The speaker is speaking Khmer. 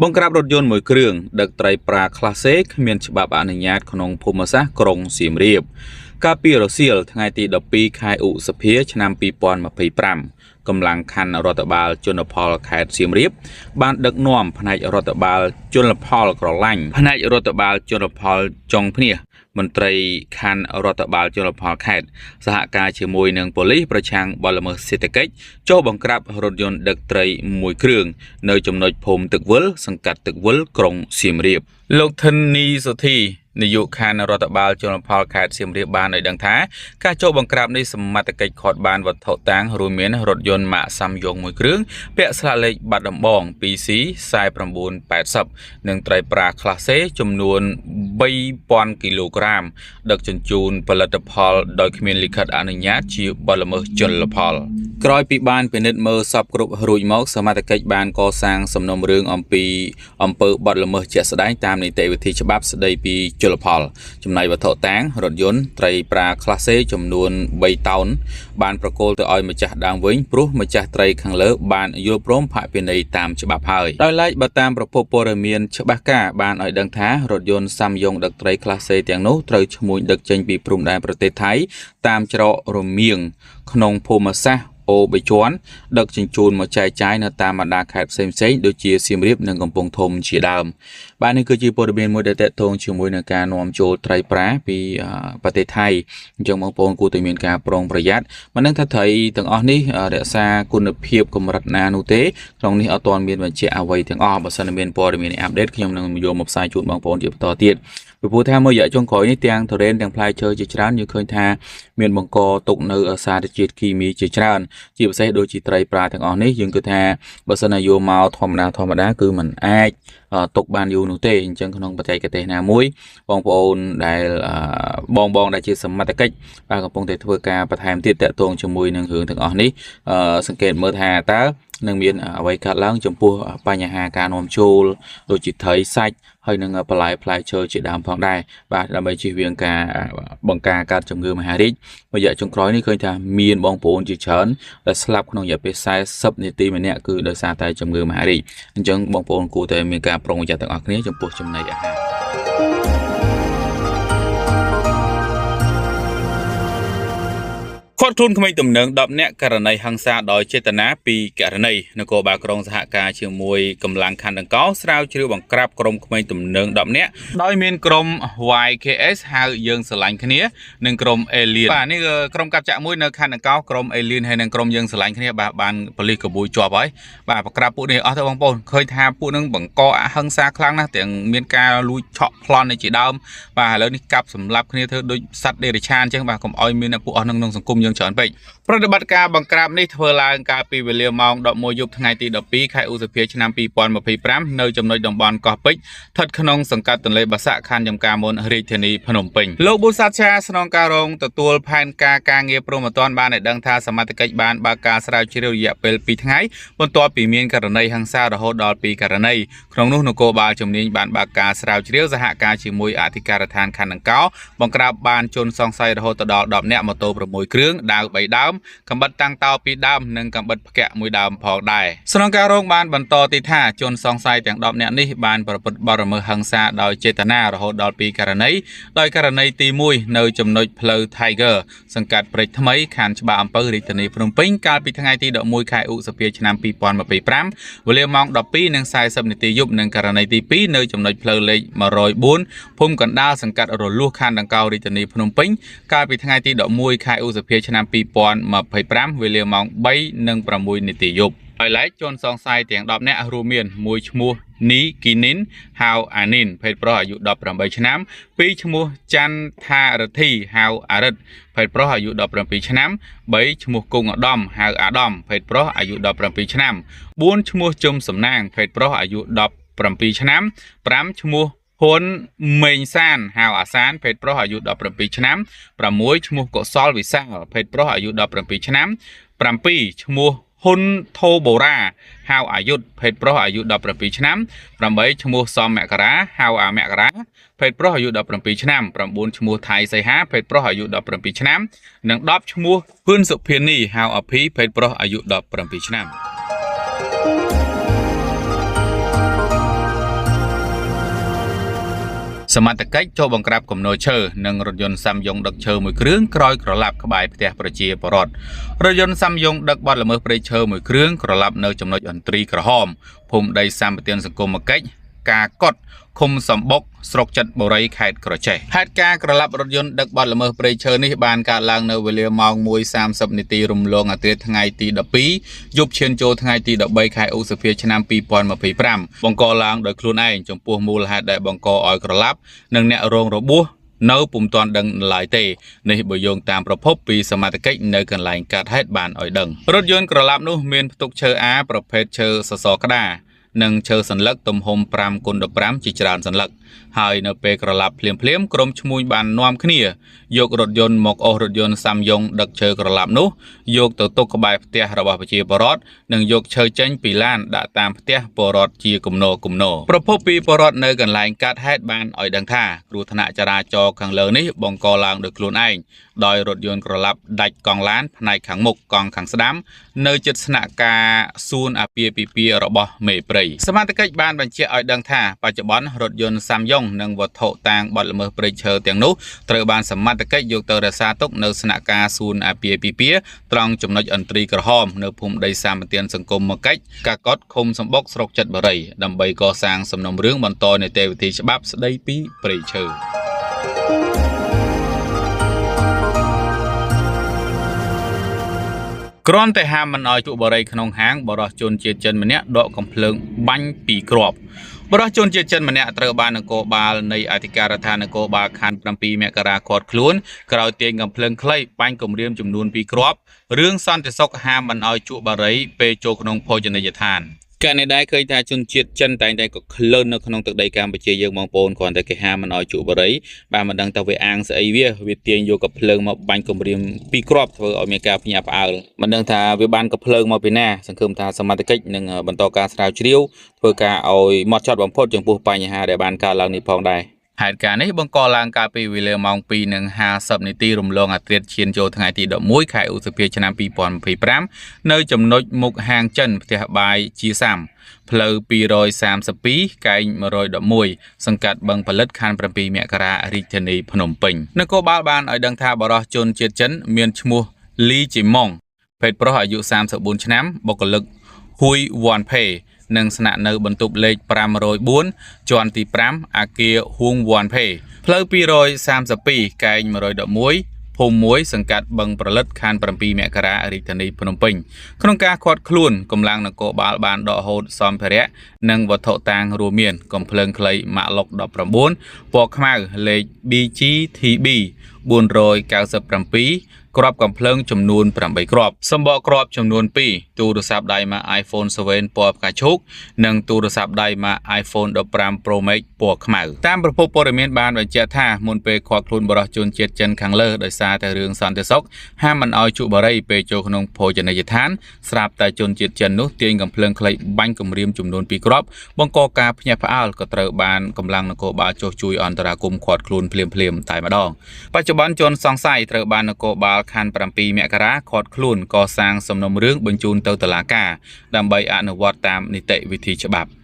បង្ក្រាបរថយន្តមួយគ្រឿងដឹកត្រីប្រាក្លាសេគ្មានច្បាប់អនុញ្ញាតក្នុងភូមិសាស្ត្រក្រុងសៀមរាបកាលពីរសៀលថ្ងៃទី12ខែឧសភាឆ្នាំ2025កម្លាំងខណ្ឌរដ្ឋបាលជលផលខេត្តសៀមរាបបានដឹកនាំផ្នែករដ្ឋបាលជលផលក្រឡាញ់ផ្នែករដ្ឋបាលជលផលចុងភ្នះមន្ត្រីខណ្ឌរដ្ឋបាលជលផលខេត្តសហការជាមួយនឹងប៉ូលីសប្រឆាំងបទល្មើសសេដ្ឋកិច្ចចុះបង្ក្រាបរថយន្តដឹកត្រីមួយគ្រឿងនៅចំណុចភូមិទឹកវិលសង្កាត់ទឹកវិលក្រុងសៀមរាបលោកធិននីសុធីនាយកខណ្ឌរដ្ឋបាលជលផលខេត្តសៀមរាបបានឲ្យដឹងថាការចូលបង្ក្រាបនេះសមត្ថកិច្ចឃាត់បានវត្ថុតាងរួមមានរថយន្តម៉ាកសាំយ៉ុងមួយគ្រឿងពាក់ស្លាកលេខបាត់ដំបង 2C 4980និងត្រីប្រាក្លាសេចំនួន3000គីឡូក្រាមដឹកជញ្ជូនផលិតផលដោយគ្មានលិខិតអនុញ្ញាតជាបទល្មើសជលផលក្រោយពីបានពិនិត្យមើលសពគ្រប់រួចមកសមត្ថកិច្ចបានកសាងសំណុំរឿងអំពីអំពើបទល្មើសជាក់ស្ដែងតាមនីតិវិធីច្បាប់ស្ដីពីជលផលចំណែកវត្ថុតាងរថយន្តត្រីប្រាក្លាសេចំនួន3តោនបានប្រគល់ទៅឲ្យម្ចាស់ដើមវិញព្រោះម្ចាស់ត្រីខាងលើបានយល់ព្រមផាកពិន័យតាមច្បាប់ហើយដោយឡែកបើតាមប្រភពព័ត៌មានច្បាស់ការបានឲ្យដឹងថារថយន្តសាំយ៉ុងដឹកត្រីក្លាសេទាំងនោះត្រូវឈ្មួញដឹកចេញពីព្រំដែនប្រទេសថៃតាមច្រករមៀងក្នុងភូមិសាស្ត្រអូបេជន់ដឹកជញ្ជូនមកចែកចាយនៅតាមបណ្ដាខេត្តផ្សេងៗដូចជាសៀមរាបនិងកំពង់ធំជាដើមបាទនេះគឺជាព័ត៌មានមួយដែលទាក់ទងជាមួយនឹងការនាំចូលត្រីប្រាពីប្រទេសថៃអញ្ចឹងបងប្អូនគួរតែមានការប្រុងប្រយ័ត្នមិនដឹងថាត្រីទាំងអស់នេះរក្សាគុណភាពកម្រិតណានោះទេក្នុងនេះអត់ទាន់មានបញ្ជាក់អ្វីទាំងអស់បើសិនមានព័ត៌មានអាប់ដេតខ្ញុំនឹងយកមកផ្សាយជូនបងប្អូនជាបន្តទៀតពីព្រោះថាមួយរយៈចុងក្រោយនេះទាំងទុរេនទាំងផ្លែឈើជាច្រើនយើងឃើញថាមានបង្កទុកនៅសារជាតិគីមីជាច្រើនជាពិសេសដូចជាត្រីប្រាទាំងអស់នេះយើងគិតថាបើសិនណាយកមកធម្មតាគឺมันអាចទុកបានយូរនោះទេអញ្ចឹងក្នុងបច្ចេកទេសណាមួយបងប្អូនដែលបងដែលជាសមត្ថកិច្ចបាទកំពុងតែធ្វើការបន្ថែមទៀតតាក់ទងជាមួយនឹងរឿងទាំងអស់នេះសង្កេតមើលថាតើនឹងមានអ្វីកើតឡើងចំពោះបញ្ហាការនាំចូលដូចជាត្រីសាច់ហើយនឹងបន្លែផ្លែឈើជាដើមផងដែរបាទដើម្បីជៀសវាងការបង្ការកើតជំងឺមហារីករយៈចុងក្រោយនេះឃើញថាមានបងប្អូនជាច្រើនដែលស្លាប់ក្នុងរយៈពេល40នាទីម្នាក់គឺដោយសារតែជំងឺមហារីកអញ្ចឹងបងប្អូនគួរតែមានការប្រុងប្រយ័ត្នទាំងអស់គ្នាចំពោះចំណីអាហារឃាត់ខ្លួនក្មេងទំនើង10នាក់ករណីហិង្សាដោយចេតនាពីករណីនគរបាលក្រុងសហការជាមួយកម្លាំងខណ្ឌដង្កោស្រាវជ្រាវបង្ក្រាបក្រុមក្មេងទំនើង10នាក់ដោយមានក្រុម YKS ហៅយើងស្រឡាញ់គ្នានិងក្រុម Alien បាទនេះក្រុមកាប់ចាក់មួយនៅខណ្ឌដង្កោក្រុម Alien ហើយនិងក្រុមយើងស្រឡាញ់គ្នាបាទបានប៉ូលីសក្បួយជាប់ហើយបាទបង្ក្រាបពួកនេះអស់ទៅបងប្អូនឃើញថាពួកនឹងបង្កអហិង្សាខ្លាំងណាស់ទាំងមានការលួចឆក់ប្លន់នេះជាដើមបាទឥឡូវនេះកាប់សម្លាប់គ្នាធ្វើដូចសត្វដេរឆានអញ្ចឹងបាទកុំឲ្យមានពួកអស់នឹងក្នុងសង្គមយើងច្រើនពេកប្រតិបត្តិការបង្ក្រាបនេះធ្វើឡើងកាលពីវេលាម៉ោង11យប់ថ្ងៃទី12ខែឧសភាឆ្នាំ2025នៅចំណុចតំបន់កោះពេជ្រស្ថិតក្នុងសង្កាត់ទន្លេបាសាក់ខណ្ឌចំការមនរាជធានីភ្នំពេញលោកប៊ូសាឆាស្នងការរងទទួលផែនការការងារព្រហ្មទណ្ឌបានឲ្យដឹងថាសមត្ថកិច្ចបានបើកការស្រាវជ្រាវរយៈពេល2ថ្ងៃបន្ទាប់ពីមានករណីហិង្សារហូតដល់2ករណីក្នុងនោះនគរបាលជំនាញបានបើកការស្រាវជ្រាវសហការជាមួយអធិការដ្ឋានខណ្ឌដង្កោបង្ក្រាបបានជនសង្ស័យរហូតដល់10នាក់ម៉ូតូ6គ្រឿងដាវ3ដើមកំបិតតាំងតោ2ដើមនិងកំបិតផ្កាក់1ដើមផងដែរស្នងការរងបានបន្តទីថាជនសង្ស័យទាំង10នាក់នេះបានប្រព្រឹត្តបទល្មើសហិង្សាដោយចេតនារហូតដល់2ករណីដោយករណីទី1នៅចំណុចផ្លូវ Tiger សង្កាត់ព្រែកថ្មីខណ្ឌច្បារអំពៅរាជធានីភ្នំពេញកាលពីថ្ងៃទី11ខែឧសភាឆ្នាំ2025វេលាម៉ោង12:40នាទីយប់និងករណីទី2នៅចំណុចផ្លូវលេខ104ភូមិកណ្ដាលសង្កាត់រលួសខណ្ឌដង្កោរាជធានីភ្នំពេញកាលពីថ្ងៃទី11ខែឧសភាឆ្នាំ2025វេលាម៉ោង3:06នាទីយប់ហើយឡែកជនសង្ស័យទាំង10នាក់រួមមានមួយឈ្មោះនីគីនីនហៅអានីនភេទប្រុសអាយុ18ឆ្នាំ2ឈ្មោះច័ន្ទថារទ្ធីហៅអារិទ្ធភេទប្រុសអាយុ17ឆ្នាំ3ឈ្មោះគង់ឧត្តមហៅអាដាមភេទប្រុសអាយុ17ឆ្នាំ4ឈ្មោះជុំសំណាងភេទប្រុសអាយុ17ឆ្នាំ5ឈ្មោះហ៊ុនមេងសានហៅអាសានភេទប្រុសអាយុ17ឆ្នាំ6ឈ្មោះកុសលវិសាលភេទប្រុសអាយុ17ឆ្នាំ7ឈ្មោះហ៊ុនថូបូរ៉ាហៅអាយុធភេទប្រុសអាយុ17ឆ្នាំ8ឈ្មោះសំមករាហៅអាមករាភេទប្រុសអាយុ17ឆ្នាំ9ឈ្មោះថៃសីហាភេទប្រុសអាយុ17ឆ្នាំនិង10ឈ្មោះហ៊ុនសុភានីហៅអភីភេទប្រុសអាយុ17ឆ្នាំ សមត្ថកិច្ចចូលបង្ក្រាបគំនរឈើនិងរថយន្តសាំយ៉ុងដឹកឈើមួយគ្រឿងក្រោយក្រឡាប់ក្បែរផ្ទះប្រជាពលរដ្ឋរថយន្តសាំយ៉ុងដឹកបទល្មើសព្រៃឈើមួយគ្រឿងក្រឡាប់នៅចំណុចអន្ទ្រីក្រហមភូមិដីសម្បទានសង្គមកិច្ចការកត់ឃុំសំបុកស្រុកចិត្តបុរីខេត្តក្រចេះហេតុការណ៍ក្រឡាប់រថយន្តដឹកបទល្មើសព្រៃឈើនេះបានកើតឡើងនៅវេលាម៉ោង1:30នាទីរំលងអាធ្រាត្រថ្ងៃទី12យប់ឈានចូលថ្ងៃទី13ខែឧសភាឆ្នាំ2025បង្កឡើងដោយខ្លួនឯងចំពោះមូលហេតុដែលបង្កឲ្យក្រឡាប់និងអ្នករងរបួសនៅពុំទាន់ដឹងឡើយទេនេះបើយោងតាមប្រភពពីសមត្ថកិច្ចនៅកន្លែងកើតហេតុបានឲ្យដឹងរថយន្តក្រឡាប់នោះមានផ្ទុកឈើអាប្រភេទឈើសសរក្តារនិងឈើសន្លឹកទំហំ5x15ជាច្រើនសន្លឹកហើយនៅពេលក្រឡាប់ភ្លាមៗក្រុមឈ្មួញបាននាំគ្នាយករថយន្តមកអូសរថយន្តសាំយ៉ុងដឹកឈើក្រឡាប់នោះយកទៅទុកក្បែរផ្ទះរបស់ប្រជាពលរដ្ឋនិងយកឈើចេញពីឡានដាក់តាមផ្ទះពលរដ្ឋជាគំនរគំនរប្រភពពីពលរដ្ឋនៅកន្លែងកើតហេតុបានឲ្យដឹងថាគ្រោះថ្នាក់ចរាចរណ៍ខាងលើនេះបង្កឡើងដោយខ្លួនឯងដោយរថយន្តក្រឡាប់ដាច់កង់ឡានផ្នែកខាងមុខកង់ខាងស្ដាំនៅជិតស្នាក់ការសួនអាពាហ៍ពិពាហ៍របស់មេព្រៃសមត្ថកិច្ចបានបញ្ជាក់ឲ្យដឹងថាបច្ចុប្បន្នរថយន្តសាំយ៉ុងនិងវត្ថុតាងបទល្មើសព្រៃឈើទាំងនោះត្រូវបានសមត្ថកិច្ចយកទៅរក្សាទុកនៅស្នាក់ការសួនអាពាហ៍ពិពាហ៍ត្រង់ចំណុចអន្ទ្រីក្រហមនៅភូមិដីសម្បទានសង្គមកិច្ចកាកុតឃុំសំបុកស្រុកចិត្តបុរីដើម្បីកសាងសំណុំរឿងបន្តនីតិវិធីច្បាប់ស្ដីពីព្រៃឈើគ្រាន់តែហាមមិនឲ្យជក់បារីក្នុងហាងបរិសុជនជាតិចិនម្នាក់ដកកំភ្លើងបាញ់ពីរគ្រាប់បរិសុជនជាតិចិនម្នាក់ត្រូវបាននគរបាលនៃអធិការដ្ឋាននគរបាលខណ្ឌ7មករាឃាត់ខ្លួនក្រោយទាញកំភ្លើងខ្លីបាញ់គំរាមចំនួន2គ្រាប់រឿងសន្តិសុខហាមមិនឲ្យជក់បារីពេលចូលក្នុងភោជនីយដ្ឋានករណីដែរឃើញថាជនជាតិចិនតែងតែក៏ក្លិននៅក្នុងទឹកដីកម្ពុជាយើងបងប្អូនគ្រាន់តែគេហាមមិនឲ្យជក់បារីបាទមិនដឹងថាវាអាងស្អីវាទាញយកកំភ្លើងមកបាញ់គំរាមពីរគ្រាប់ធ្វើឲ្យមានការភ្ញាក់ផ្អើលមិនដឹងថាវាបានកំភ្លើងមកពីណាសង្ឃឹមថាសមត្ថកិច្ចនឹងបន្តការស្រាវជ្រាវធ្វើការឲ្យម៉ត់ចត់បំផុតចំពោះបញ្ហាដែលបានកើតឡើងនេះផងដែរហេតុការណ៍នេះបង្កឡើងកាលពីវេលាម៉ោង2:50នាទីរំលងអាធ្រាត្រឈានចូលថ្ងៃទី11ខែឧសភាឆ្នាំ2025នៅចំណុចមុខហាងចិនផ្ទះបាយជាសាំផ្លូវ232កែង111សង្កាត់បឹងផលិតខណ្ឌ7មករារាជធានីភ្នំពេញនគរបាលបានឲ្យដឹងថាបរិសុជនជាតិចិនមានឈ្មោះលីជីម៉ុងភេទប្រុសអាយុ34ឆ្នាំបុគ្គលិកហ៊ួយវ៉ាន់ផេនិងស្នាក់នៅបន្ទប់លេខ504ជាន់ទី5អគារហួងវ៉ាន់ផេផ្លូវ232កែង111ភូមិ1សង្កាត់បឹងប្រលិតខណ្ឌ7មករារាជធានីភ្នំពេញក្នុងការឃាត់ខ្លួនកម្លាំងនគរបាលបានដកហូតសម្ភារៈនិងវត្ថុតាងរួមមានកំភ្លើងខ្លីម៉ាក់ឡុក19ពណ៌ខ្មៅលេខ BGTB 497គ្រាប់កំភ្លើងចំនួន8គ្រាប់សម្បកគ្រាប់ចំនួន2ទូរស័ព្ទដៃម៉ាក iPhone 7ពណ៌ផ្កាឈូកនិងទូរស័ព្ទដៃម៉ាក iPhone 15 Pro Max ពណ៌ខ្មៅតាមប្រភពព័ត៌មានបានបញ្ជាក់ថាមុនពេលឃាត់ខ្លួនបរិសុជនជាតិចិនខាងលើដោយសារតែរឿងសន្តិសុខហាមមិនឲ្យជក់បារីពេលចូលក្នុងភោជនីយដ្ឋានស្រាប់តែជនជាតិចិននោះទាញកំភ្លើងខ្លីបាញ់គំរាមចំនួន2គ្រាប់បង្កការភ្ញាក់ផ្អើលក៏ត្រូវបានកម្លាំងនគរបាលចុះជួយអន្តរាគមន៍ឃាត់ខ្លួនភ្លាមៗតែម្ដងបច្ចុប្បន្នជនសង្ស័យត្រូវបាននគរបាលខណ្ឌ7មករាឃាត់ខ្លួនកសាងសំណុំរឿងបញ្ជូនទៅតុលាការដើម្បីអនុវត្តតាមនីតិវិធីច្បាប់។